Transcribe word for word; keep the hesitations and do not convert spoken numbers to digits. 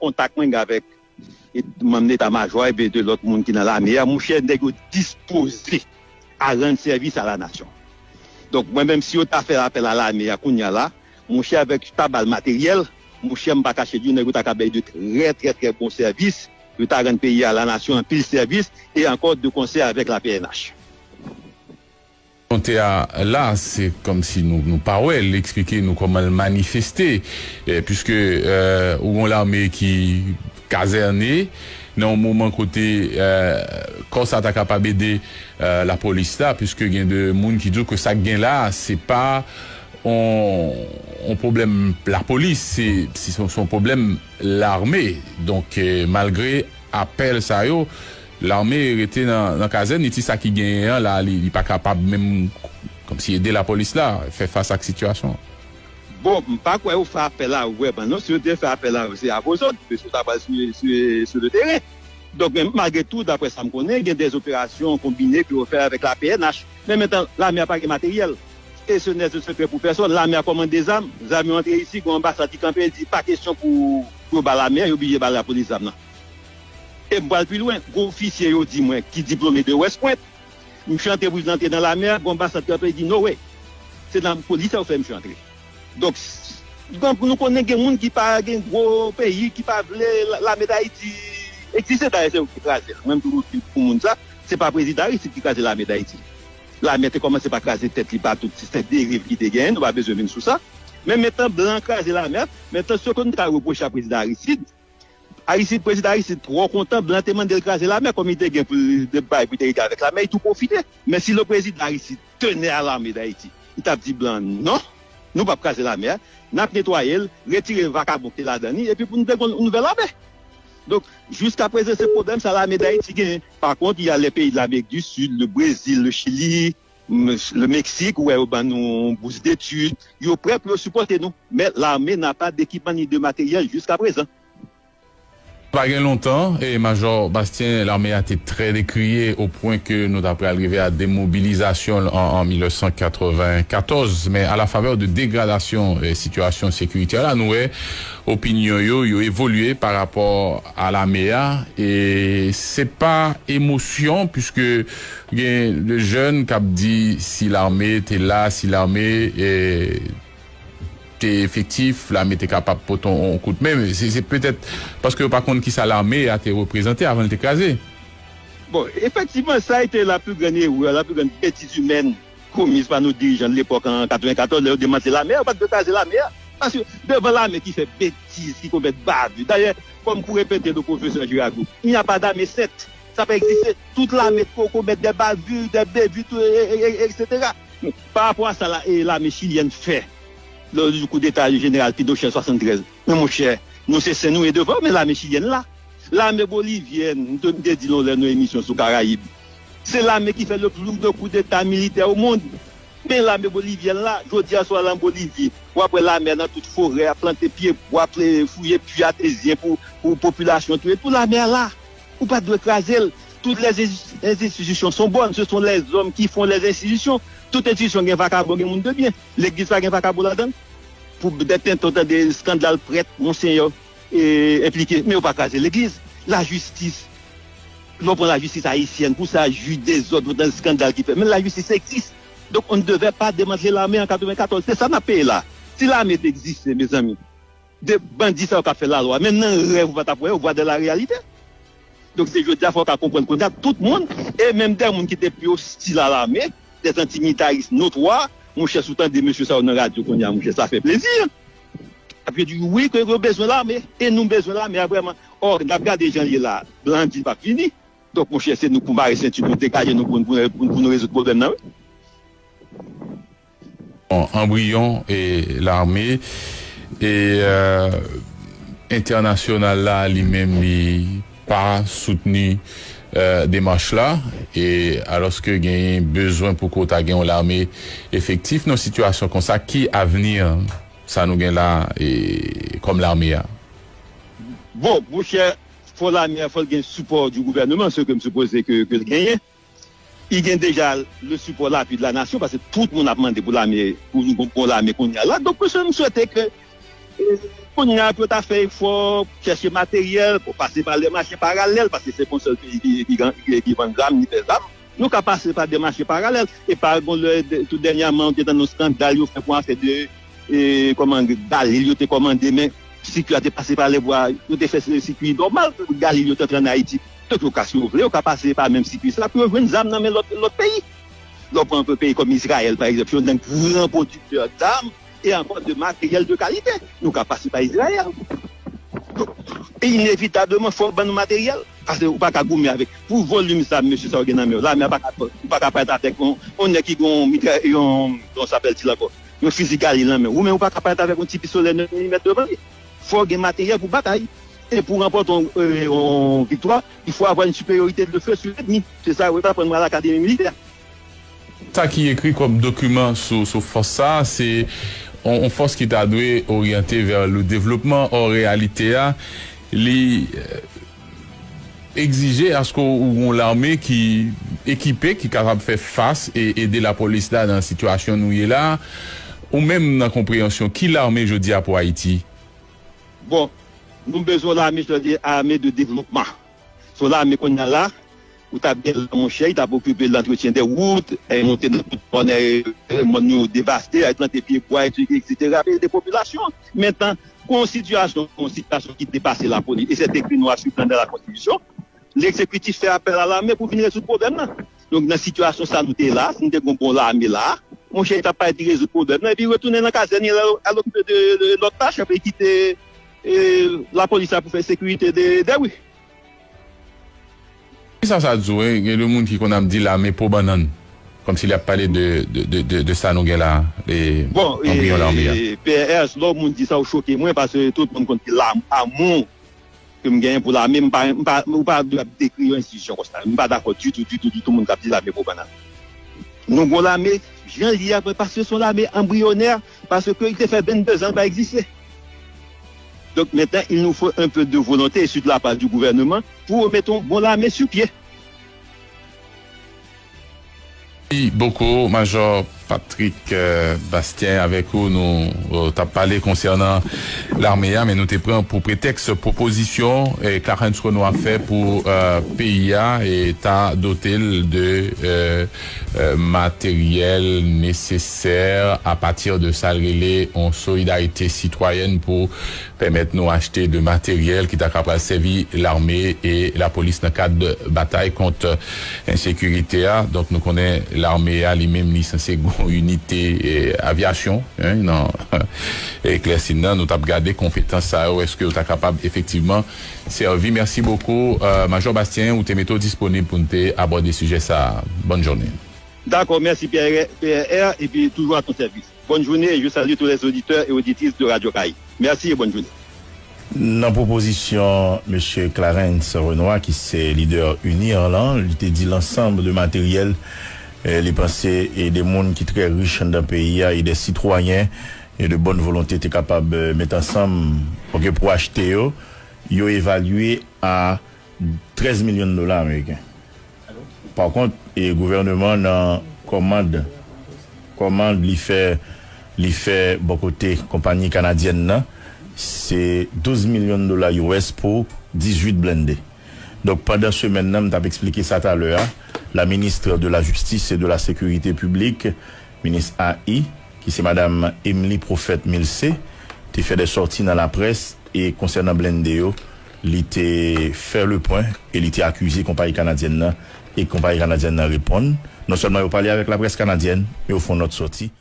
kontak mwen gen avèk manm leta majò epi de lòt moun ki nan lame a, monchè, nèg yo dispoze a rann sèvis a la nasyon. Donk, mwen menm, si yo ta fè apèl a lame a kounye a la, monchè, avèk ta ba l materyèl, monchè, m pa kache di w, nèg yo ta ka bay de trè, trè, trè bon sèvis. Yo ta rann peyi a, la nasyon, anpil sèvis, e ankò de konsè avèk la P N H. Volonte a la, se kòmsi nou, nou pa wè l eksplike nou kòman l manifeste, eh, puiske, eh, ou gon lame ki kazène nan yon moman kote, eh, kò sa ta kapab ede, eh, lapolis la, puiske gen de moun ki di w ke sa k gen la, se pa yon, yon pwoblèm lapolis, se, se, se yon pwoblèm lame. Donk, eh, malgre apèl sa yo, lame rete nan, nan kazèn, li di sa ki genyen an la, li, li pa kapab menm kòmsi ede lapolis la fè fas ak sitiyasyon an. Bon, m pa kwè yo fè apèl la vrèman, non. Si yo te fè apèl la, se avozòd, mesye sa pral sou, sou, sou le teren. Donk, men malgre tou, daprè sa m konnen, gen de operasyon konbine ke yo fè avèk la P N H. Men mentan, lame a pa gen materyèl. E se nèt sekrè pou pèsòn. Lame a kòmande zam, zam yo antre isi, gon anbasad ki kanpe, di pa kesyon pou, pou yo ba lame a, yo blije ba lapolis zam nan. E m pral pi lwen, gon ofisye yo di mwen ki diplome de West Point, misye antre pou l antre nan lame a, gon anbasad ki antre di no way. Se nan polis sa yo fè misye antre. Donk, s- donk, nou konnen gen moun ki pa gen gwo peyi, ki pa vle la- lame Dayiti egziste. Dayè, se yo ki kraze l. Mwen, m toujou di pou moun sa, se pa prezidan Aristide ki kraze lame Dayiti. Lame te kòmanse pa kraze tèt li pa tout sistèm deriv ki te genyen, nou pa bezwen vin sou sa. Men mentan blan kraze lame a, mentan se ke nou ka repwoche a prezidan Aristide, Aristide, prezidan Aristide twò kontan, blan te mande l kraze lame a, kòm li te gen pou l bay pou te rete avèk lame a, li tou pwofite. Men si le prezidan Aristide tenait à l'armée d'Haïti, li t ap di blan non, nou p ap kraze lame a, n ap netwaye l, retire vakabon ki te ladan li, epi pou nou te gon nouvèl lame. Donk, jiska prezan, se pwoblèm sa lame Dayiti genyen. Pa kont, y a les pays de l'Amérique du Sud, le Brésil, le Chili, m- le Mexique, ou wè yo ban nou bous detid, yo prè pou yo sipòte nou. Men lame n'a pas d'équipement ni de matériel jusqu'à présent. Pa gen lontan, e Majò Bastien, lame a te trè dekriye o pwen ke nou ta pral rive a demobilizasyon l an, an mil nèf san katreven katòz. Men a la favè de degradasyon, e, sitiyasyon sekirite la, nou wè opinyon yo, yo evolye pa rapò a lame a. E se pa emosyon, puiske gen de jèn k ap di si lame te la, si lame, e, te efektif, lame te kapab pote yon kout men. Men se, se petèt paske yo pa konn kisa lame a te reprezante avan l te kraze. Bon, efektivman, sa a ete la pli grann erè, la pli grann betiz imèn komiz pa nou dirijan de lepòk an katreven katòz, lè yo demantle lame a, yo pa t dwe kraze lame a. Paske devan lame ki fè betiz, ki komèt bavi. Dayè, kòm pou repete le pwofesè Girard Gouin, il n'y a pas d'armée sainte. Sa pa egziste. Tout lame ko- komèt de bavi, de bevi, tou, e, e, e, etsetera. Men, pa rapò a sa la, e, lame chilyèn fè, lè yo di koudeta jeneral Pinochet swasanntrèz. Men monchè, nou se sen nou ye devan, men lame chilyèn la. Lame bolivyèn, m te, m te di l yon lè nan emisyon sou Karayib. Se lame ki fè le plus de koudeta militè o mond. Men lame bolivyèn la, jodi a swa lan Bolivi, w ap wè lame a nan tout forè a, plante pyebwa, ple- fouye pui atezyen pou, pou popilasyon touye. Pou lame a la, ou pa t dwe kraze l. Toutes les insti- institutions sont bonnes, ce sont les hommes qui font les institutions. Tout enstitisyon gen vakabon, gen moun de byen. Legliz pa gen vakabon ladan l? Pou dètentan tande eskandal prèt, monsenyè, e, enplike, men yo pa kraze legliz. Lajistis, lè w pran lajistis ayisyèn pou sa, jij dezòd, pou tan eskandal ki fèt. Men lajistis egziste. Donk, on ne devait pas démanteler l'armée en quatre-vingt-quatorze. Se sa n ap peye la. Si lame te egziste, mezanmi, de bandi sa yo k ap fè lalwa, menm nan rèv ou pa t ap wè yo, vwa de la reyalite. Donk, se jodi a fò w ka konprann kounye a, tout moun, e menm de moun ki te pi ostil a lame, des antimilitaristes notoires, monchè, si w tande mesye sa yo nan radyo kounye a, monchè, sa fè plezi. Ap yo di wi ke yo bezwen lame, e nou bezwen lame a vrèman. Ò, n ap gade jan l ye la, blan di l p ap vini. Donk, monchè, se nou pou mare senti nou, degaje nou pou, pou, pou, pou nou rezoud pwoblèm nan, wi. Bon, anbriyon e lame e, euh, entènasyonal la, li menm, li pa soutni, euh, demach la. E alòske genyen bezwen pou ke w ta gen yon lame efektif nan sitiyasyon konsa, ki avni sa nou gen la, e, kòm lame a? Bon, monchè, fò lame a, fò l gen sipò di gouvèneman, se ke m sipoze ke, ke l genyen. Li gen deja le sipò, lapui de la nasyon, paske tout moun ap mande pou lame, pou nou gon bon lame kounye a la. Donk, monchè, m swete ke Kounye a, pou yo ta fè efò, chèche materyèl, pou pase pa lè mache paralèl, paske se pa yon sèl peyi ki, ki, ki, ki vann zam, ni fè zam. Nou ka pase pa de mache paralèl, e pa gon lè, de- tout dènyèman, ou te tann yon eskandal yo fè pou afè de, e, kòman, Galil yo te kòmande, men sikwi a te pase pa lè vwa, yo te fè sikwi nòmal pou Galil yo te antre ann Ayiti. Tout yo ka, si yo vle, yo ka pase pa menm sikwi sa pou yo jwenn zam nan men lòt, lòt peyi. Lè w pran yon peyi kòm Izrayèl, pa egzanp, se yon gran pwodiktè zam e ankò de materyèl de kalite. Nou ka pase pa Izrayèl. Donk, inevitableman, fò w ban nou materyèl. Paske ou pa ka goumen avèk. Pou volim zam, mesye, sa w gen nan men w, lame a pa ka, ou pa ka parèt avèk yon, yon nèg ki gen yon mitrayè, yon, yon sa apèl ti l ankò, yon fizi Galil nan men w. Ou menm, ou pa ka parèt avèk yon ti pistolè nèf milimèt devan li. Fò w gen materyèl pou batay. E pou ranpòte yon, e, yon viktwa, il faut avoir une supériorité de feu sur l'ennemi. Se sa yo t aprann mwen a lakademi militè. Sa ki ekri kòm dokiman sou, sou fòs sa a, se yon, yon fòs ki ta dwe oryante vè le devlopman. Ò, reyalite a, li, e, egzije aske w gen yon lame ki ekipe, ki kapab fè fas e ede lapolis la nan sitiyasyon nou ye la. Ou menm, nan konpreyansyon, ki lame jodi a pou Ayiti? Bon, nou bezwen yon lame, sètadi ame de devlopman. Se yon lame kounye a la, ou t ap gen la, monchè, li t ap okipe lantretyen de wout, e monte nan tout kòn, e, mòn yo devaste, al plante pyebwa, etsetera, etsetera, e de popilasyon. Mentnan, gon sitiyasyon, gon sitiyasyon ki depase lapolis, e se te ekri nwa sou blan nan la konstitisyon. Legzekitif fè apèl a lame pou vin rezoud pwoblèm nan. Donk, nan sitiyasyon sa nou te la, si nou te gen yon bon lame la, monchè, li t ap parèt li rezoud pwoblèm nan, epi retounen nan kazèn li, al, al okipe de, de lòt tach, epi kite, e, lapolis la pou fè sekirite de, de ri. Kisa sa di w, e? Gen de moun ki konn ap di lame po bannann. Kòmsi l ap pale de, de, de, de, de sa nou gen la, e, Bon, anbriyon lame a. e, P R S, lè yon moun di sa, ou choke mwen, paske tout moun konn ki lam, amou ke m genyen pou lame, m pa, m pa, ou pa dwe ap dekri yon enstitisyon konsa. M pa dakò ditou, ditou, ditou, moun k ap di lame po bannann. Nou gon lame, jan l ye a, paske se yon lame anbriyonè, paske li te fè vennde zan l pa egziste. Donk, mentnan, il nous faut un peu de volonté, et surtout de la part du gouvernement, pou remèt yon bon lame sou pye. Mèsi bokou, Majò Patrick, e, Bastien, avèk ou, nou, e, t ap pale konsènan lame a, men nou te pran pou pretèks pwopozisyon, e, Clarens Renois fè pou, e, peyi a, e ta dote l de, e, e, materyèl nesesè apati de sa l rele yon solidarite sitwayèn pou pèmèt nou achte de materyèl ki ta kapab sèvi lame e lapolis nan kad batay kont ensekirite a. Donk, nou konnen lame a li menm li sanse gon inite, e, avyasyon, en, nan eklèsi nan. Nou t ap gade konpetans sa yo, èske yo ta kapab efektivman sèvi. Mèsi bokou, e, Majò Bastien, ou te mete w disponib pou n te abòde sijè sa a. Bòn jounen. Dakò, mèsi P R R, epi toujou à ton service. Bonne journée et je salue tous les auditeurs et auditrices de Radio Caraïbes. Merci et bonne journée. Nan pwopozisyon Mesye Clarens Renois, ki se lidè UNIR lan, li te di lansanm de materyèl, e, li panse, e, de moun ki trè rich anndan peyi a e de sitwayen, e, de bòn volonte te kapab, e, met ansanm, oke, pou achte yo, yo evalye a trèz milyon dola ameriken. Pa kont, e, gouvèneman nan kòmand, kòmand li fè, li fè bò kote konpayi kanadyèn nan, se douz milyon dola U S pou dizuit blende. Donk, pandan semèn nan, m t ap eksplike sa talè a, la ministre de la Justice et de la Sécurité publique, minis A I, ki se madam Emmelie Prophète Milcé, te fè de sòti nan laprès e konsènan blende yo, li te fè le pwen e li te akize konpayi kanadyèn nan, e konpayi kanadyèn nan reponn. Non sèlman yo pale avèk laprès kanadyèn, men yo fè yon nòt sòti.